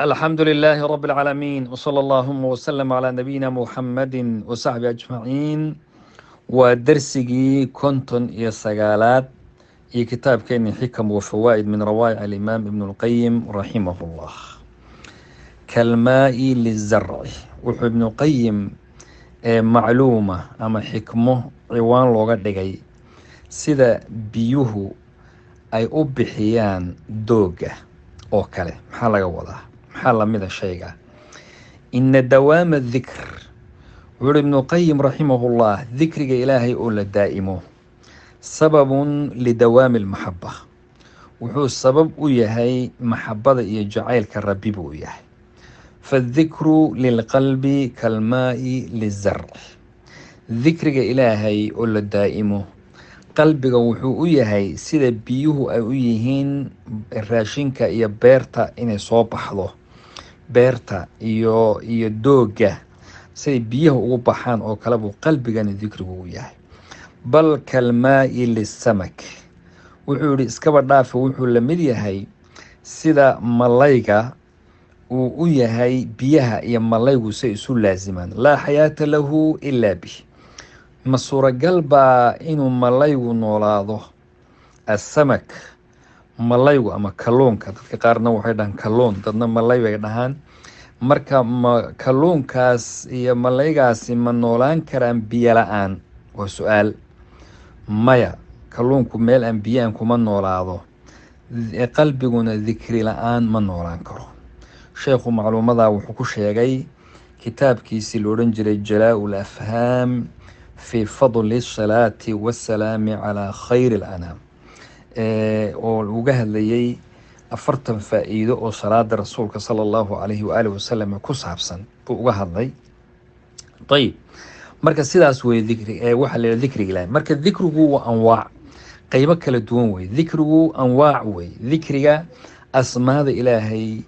الحمد لله رب العالمين، وصلى اللهم وسلم على نبينا محمد وصحبه أجمعين. Waa dersigii 59aad iyo kitaabkeeni Xikam wa Fawaa'id min rawaa'ic alimaam Ibn Lqayim raximah llah. Kalmaa'i lizarci, wuxuu Ibnuqayim ee macluuma ama xikmo ciwaan looga dhigay sida biyuhu ay u bixiyaan doogga oo kale. Maxaa laga wadaa? Maxaa lamida shayga? Ina dawaama dikr, wuxuu uhi Ibnuqayim raximahullah, dikriga Ilaahay oo la daa'imo sababun lidawaami almaxaba, wuxuu sabab u yahay maxabada iyo jacaylka Rabbi buu yahay. Faaldikru lilqalbi kalmaa'i lizarci, dikriga Ilaahay oo la daa'imo qalbiga wuxuu u yahay sida biyuhu ay u yihiin raashinka iyo beerta inay soo baxdo, beerta iyo doogga siday biyaha ugu baxaan oo kale buu qalbigana dikrigu u yahay. Bal kalmaa'i lisamak, wuxuu yihi iskaba dhaafa, wuxuu la mid yahay sida malayga uu u yahay biyaha iyo malaygu say isu laasimaan. Laa xayaata lahu ilaa bih. Ma suuragal baa inuu malaygu noolaado? Asamak, malaygu ama kalluunka, dadka qaarna waxay dhahaan kalluun, dadna malay bay dhahaan. Marka ma kalluunkaas iyo malaygaasi ma noolaan karaan biyo la-aan? Waa su-aal. Maya, kalluunku meel aan biyo-aan kuma noolaado, qalbiguna dikri la-aan ma noolaan karo. Sheekhu macluumadaa wuxuu ku sheegay kitaabkiisii la odhan jiray Jalaa-ul Afhaam fi fadli salaati wassalaami calaa khayri alanaam, oo uga hadlayay 40 faa-iido oo salaada rasuulka sala allahu calayhi waaalih wasalam ku saabsan buu uga hadlay. Ayib, marka sidaas wey dikri waxaa la yidhaha dikriga Ilahi. Marka dikrigu waa anwaac, qeybo kala duwan wey dikrigu, anwaac wey dikriga. Asmaada Ilaahay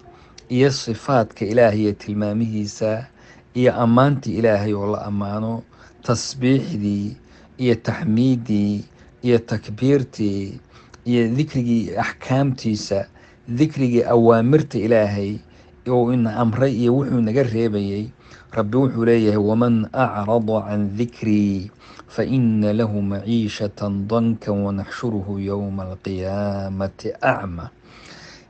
iyo sifaadka Ilaahay iyo tilmaamihiisa iyo ammaantii Ilaahay oo la ammaano, tasbiixdii iyo taxmiiddii iyo takbiirtii iyo dikrigii axkaamtiisa, dikrigii awaamirta Ilaahay oo ina amray iyo wuxuu naga reebayay. Rabbi wuxuu leeyahay: waman acrada can dikrii fa ina lahu maciishatan dankan wanaxshuruhu yowma alqiyaamati acma.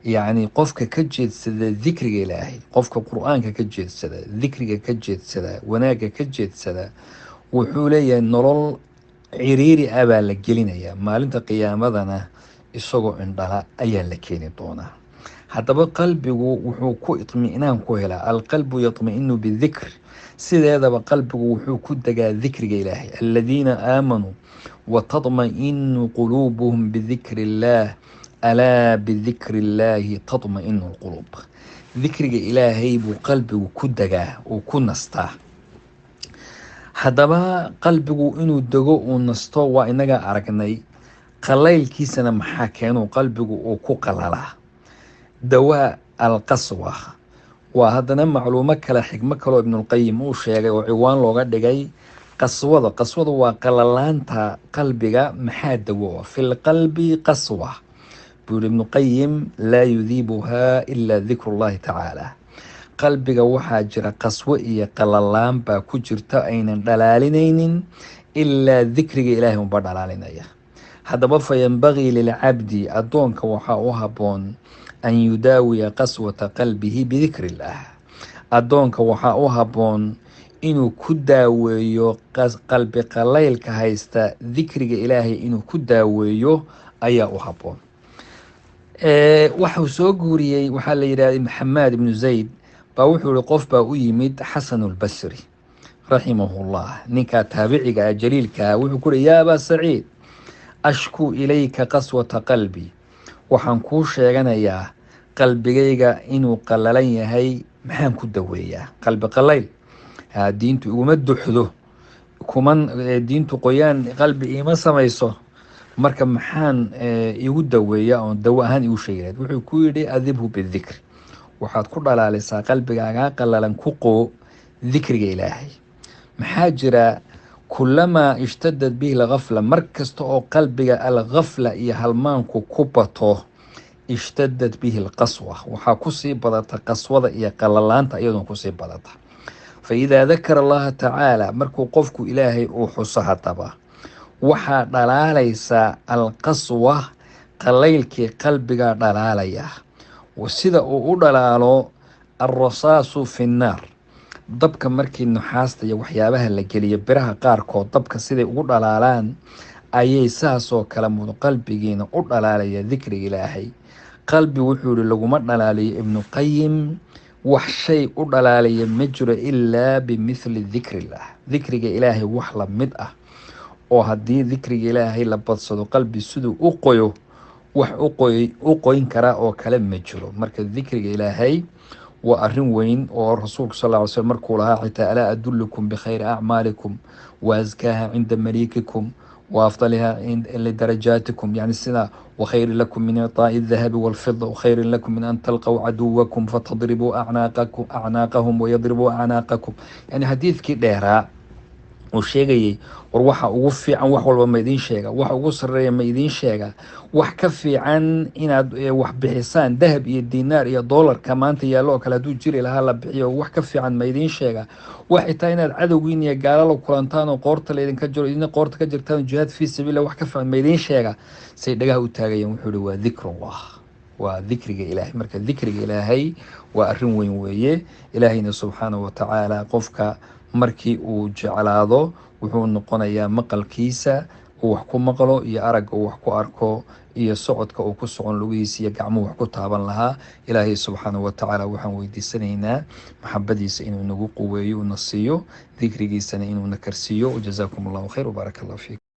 Yacni qofka ka jeedsada dikriga Ilaahay, qofka Qur-aanka ka jeedsada, dikriga ka jeedsada, wanaagga ka jeedsada, wuxuu leeyahay nolol ciriiri ah baa la gelinayaa, maalinta qiyaamadana isagoo indhala ayaa la keeni doonaa. Haddaba qalbigu wuxuu ku itmi'naan ku helaa, alqalbu yatma-inu bidikr, sideedaba qalbigu wuxuu ku degaa dikriga Ilaahay. Aladiina aamanuu watadma-inu quluubuhum bidikri illaah, alaa bidikri illaahi tadma-inu alquluub. Dikriga Ilaahay buu qalbigu ku degaa, uu ku nastaa. Haddaba qalbigu inuu dego, uu nasto, waa inaga aragnay. Qalaylkiisana maxaa keenuu qalbigu uu ku qalalaa? Dawaa alqaswa waa haddana macluumo kale, xikmo kaleo Ibnulqayim uu sheegay oo ciwaan looga dhigay qaswada. Qaswada waa qalalaanta qalbiga. Maxaa dawo? Fi lqalbi qaswa, buu yihi Ibnuqayim, laa yudiibuhaa ilaa dikru llahi tacaala. Qalbiga waxaa jira qaswo iyo qalalaan baa ku jirta aynan dhalaalinaynin, ilaa dikriga Ilaahay unba dhalaalinaya. Haddaba fa yanbagii lilcabdi, addoonka waxaa u habboon, an yudaawiya qaswata qalbihi bidikri illaah, addoonka waxaa u habboon inuu ku daaweeyo qalbi qalaylka haysta dikriga Ilaahay, inuu ku daaweeyo ayaa u habboon. Waxuu soo guuriyey, waxaa la yidhahday Maxamed ibnu Zayd baa wuxuu yihi qof baa u yimid Xasanulbasri raximahullah, ninkaa taabiciga ah jaliilkaa. Wuxuu ku uhi: yaa abaa Saciid, ashkuu ilayka qaswata qalbi, waxaan kuu sheeganayaa qalbigayga inuu qalalan yahay, maxaan ku daweeyaa qalbi qalayl? Diintu iguma duxdo, kuman diintu qoyaan qalbi iima samayso, marka maxaan igu daweeya oon dawo ahaan igu sheegi lahayd? Wuxuu ku yidhi: adibhu bidikr, waxaad ku dhalaalisaa qalbigaagaa qalalan, ku qoo dikriga Ilaahay. Maxaa jira? Kulamaa ishtadad bihi alghafla, mar kasta oo qalbiga alghafla iyo halmaanku ku bato, Ishtadad bihi alqaswa, waxaa kusii badata qaswada iyo qalalaanta iyadoon kusii badata. Fa idaa dakara Allaha tacaala, markuu qofku Ilaahay uu xuso, haddaba waxaa dhalaalaysaa alqaswa, qalaylkii qalbigaa dhalaalaya, sida uu u dhalaalo alrasaasu fi nnaar, dabka markii nuxaasta iyo waxyaabaha la geliyo, biraha qaarkood dabka siday ugu dhalaalaan ayay saasoo kale mud qalbigiina u dhalaalaya dikriga Ilaahay. Qalbi wuxuu yihi laguma dhalaaliyo Ibnu Qayim, wax shay u dhalaalaya ma jiro ilaa bimithli dikrillah, dikriga Ilaahay wax la mid ah, oo haddii dikriga Ilaahay la badsado qalbi siduu u qoyo wax u qoyn karaa oo kale ma jiro. Marka dikriga Ilaahay waa arrin weyn oo Rasuulku sal lla ly slm markuu lahaa xitaa: alaa adullukum bikhayri acmaalikum wa askaaha cinda maliikikum wa afdaliha lidarajaatikum, yani sida wakhayrin lakum min icطaa'i الdahabi walfida wakhayrin lakum min an talqow caduwakum fatadribuu acnaaqahum wayadribuu acnaaqakum. Yani xadiidkii dheeraa uu sheegayey, war waxa ugu fiican wax walba ma idiin sheega, waxa ugu sareeya ma idiin sheega, wax ka fiican inaad wax bixisaan dahab iyo dinaar iyo doolarka maanta yaallo oo kale hadduu jiri lahaa la bixiyo, wax ka fiican ma idiin sheega, wax xitaa inaad cadowgiin iyo gaalo la kulantaan oo qoorta laydinka jiro, idina qoorta ka jirtaan, jihaad fii sabiillah, wax ka fiican ma idiin sheega? Say dhagaha u taagayeen, wuxuu ihi: waa dikrullah, waa dikriga Ilaahay. Marka dikriga Ilaahay waa arrin weyn weeye. Ilaahayna subxaanahu watacaala qofka markii uu jeclaado wuxuu noqonayaa maqalkiisa uu wax ku maqlo, iyo aragga uu wax ku arko, iyo socodka uu ku socon lugihiisa, iyo gacmuhu wax ku taaban lahaa. Ilaahay subxaanahu watacaala waxaan weydiisanaynaa maxabadiisa inuu nagu quweeyo, una siiyo dikrigiisana, inuuna karsiiyo. Jazaakum Allahu khayr wbaaraka Allah fiikum.